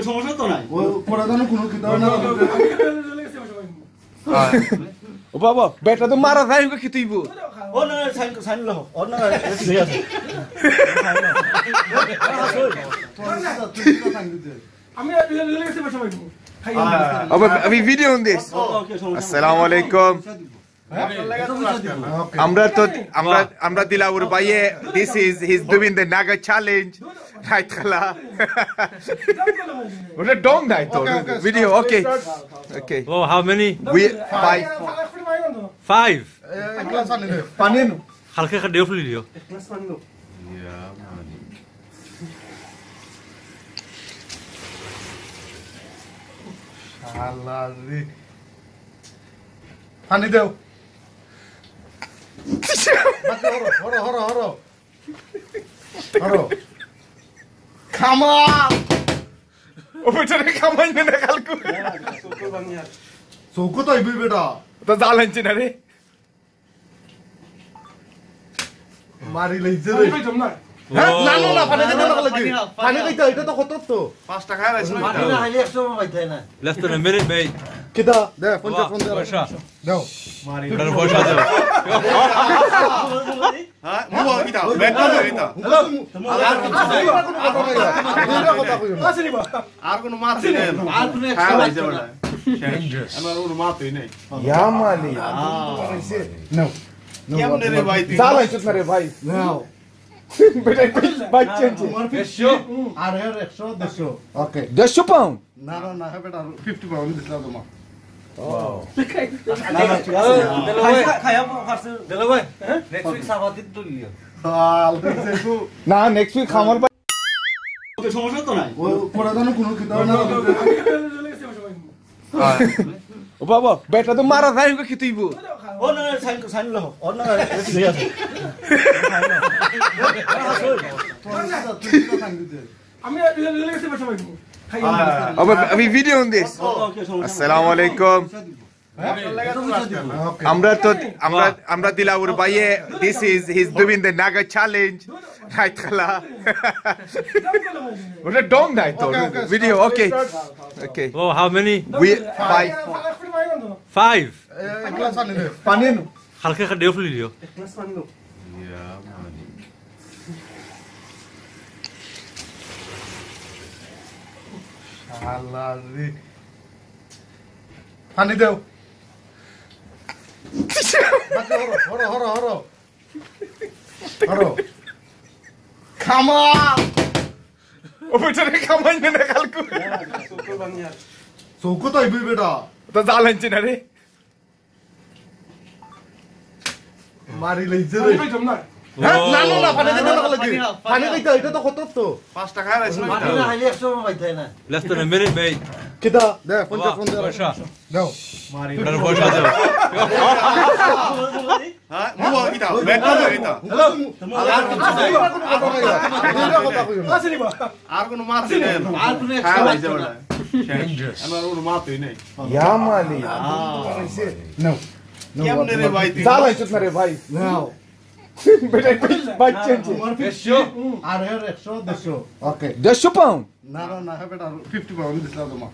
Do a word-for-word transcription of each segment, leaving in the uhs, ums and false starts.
সমস্যা তো নাই। ও, পড়া জানো কোনো কিতাব না। ও বাবা, বেটা তো মারা যায়, ওকে কি তুইব? ও না, না, সাইন, সাইন লো। ও না, না, ঠিক আছে। আমি আর রিয়েল রিয়েল গেছে বসে পাইবো। খাই। আবার আমি ভিডিও অন দিস। ওকে, ওকে, সমস্যা নাই। আসসালামু আলাইকুম। আমরা তো, আমরা, আমরা দিলাবর ভাইয়ে, this is, he's doing the Naga challenge. রাইত খালা। ওটা ডং নাই তো। Okay, okay, video, start, okay. Start। Okay. Oh, how many? We five. Five. এ, এক গ্লাস পানি দে। পানি আনো। হালকা একটা ডিও ফুলি দিও। এক গ্লাস পানি দাও। শালা রে। পানি দেও। বাকি হরো, হরো, হরো, হরো। হরো। খামা। ও বেটারে খামাই না কালকু। চৌকো তো আইবি বেটা। তো জাল আনছি না রে। মারি লইছে রে। আমি খাইতাম না। হ্যাঁ? ও। না, না, না, পানি খাইতে না লাগে। পানি খাও, পানি পানি খাও। খাইতে, এটা তো কত তো? পাঁচ টাকা আর আছে না? পানি না খাইলে একশো সময় পাইতে হয় না। Less than a minute, mate. কিতা? দে, পঞ্চাশ, বাহ, পঞ্চাশ। পয়সা। দাও। মারি। এটার পয়সা দাও। হ্যাঁ? মুয়া কিতা? ব্যাট না কিতা? হ্যালো? আর কোনো কথা কইও না। দুইটা কথা কইও না। আসেনি বা? আর কোনো মার দিলে না। আর কোনো হ্যাঁ, একশো ভাই, লাগবে যাবে না। না। শেষ। আমার কোনো মার তুই নেই। ইয়া মালি। আহ। নাও। নাও, কেমনে রে ভাই তুই? যা ভাই, চুপ না রে ভাই। নাও। বেটা, ভাই, চেঞ্জ। আমার দেড়শো। আর এর একশো, দেড়শো। ওকে। দেড়শো পাউন্ড? না, না, না, হ্যাঁ, বেটা, ফিফটি পাউন্ড দিছিলাম তোমার। ও। না, না, ঠিক আছে। দিল ভাই। খাইয়া, খাইয়া পারছে। দিল ভাই, হ্যাঁ? Next week সাবাতিত তুলিও। আল, তুই যে তু- না, next week খামার পা- ওকে, সমস্যা তো নাই। ও, পড়া জানো কোনো কিতাব না। ও বাবা, বেটা তো মারা যায়, ওকে কি তুইব? ও না, না, সাইন, সাইন লো। ও না, না, ঠিক আছে। আমি আর রিয়েল, রিয়েল গেছে বসে পাইবো। খাই। আবার আমি ভিডিও অন দিস। ওকে, ওকে, সমস্যা নাই। আসসালামু আলাইকুম। হ্যাঁ? আমরা তো, আমরা, আমরা দিলাবর ভাইয়ে, this is, he's doing the Naga challenge. রাইত খালা। ওটা ডং নাই তো। Okay, okay, video, start, okay. Start। Okay. Oh, how many? We five. Five. এ, এক গ্লাস পানি দে। পানি আনো। হালকা একটা ডিও ফুলি দিও। এক গ্লাস পানি দাও। শালা রে। পানি দেও। বাকি হরো, হরো, হরো, হরো। হরো। খামা। ও বেটারে খামাই না কালকু। চৌকো তো আইবি বেটা। তো জাল আনছি না রে। মারি লইছে রে। আমি খাইতাম না। হ্যাঁ? ও। না, না, না, পানি খাইতে না লাগে। পানি খাও, পানি পানি খাও। খাইতে, এটা তো কত তো? পাঁচ টাকা আর আছে না? পানি না খাইলে একশো সময় পাইতে হয় না। Less than a minute, mate. কিতা? দে, পঞ্চাশ, বাহ, পঞ্চাশ। পয়সা। দাও। মারি। এটার পয়সা দাও। হ্যাঁ? মুয়া কিতা? ব্যাট না কিতা? হ্যালো? আর কোনো কথা কইও না। আর কোনো মার দিলে না। আর কোনো হ্যাঁ, ভাই, যাবে না। শেষ। আমার কোনো মার তুই নেই। ইয়া মালি। আহ। নাও। নাও, কেমনে রে ভাই তুই? যা ভাই, চুপ না রে ভাই। নাও। বেটা, ভাই, চেঞ্জ। আমার দেড়শো। আর এর একশো, দেড়শো। ওকে। দেড়শো পাউন্ড? না, না, না, হ্যাঁ, বেটা, ফিফটি পাউন্ড দিছিলাম তোমার।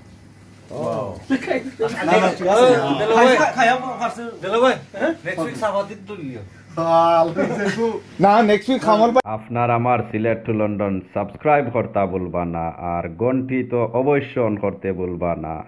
ও। না, না, ঠিক আছে। খাইয়া, খাইয়া পারছে। দিল ভাই, হ্যাঁ? Next week সাবাতিত তুলিও। আল, তুই যে তু- না, next week খামার পা- আপনার আমার সিলেট to লন্ডন subscribe করতা ভুলবা না, আর ঘন্টি তো অবশ্য on করতে ভুলবা না।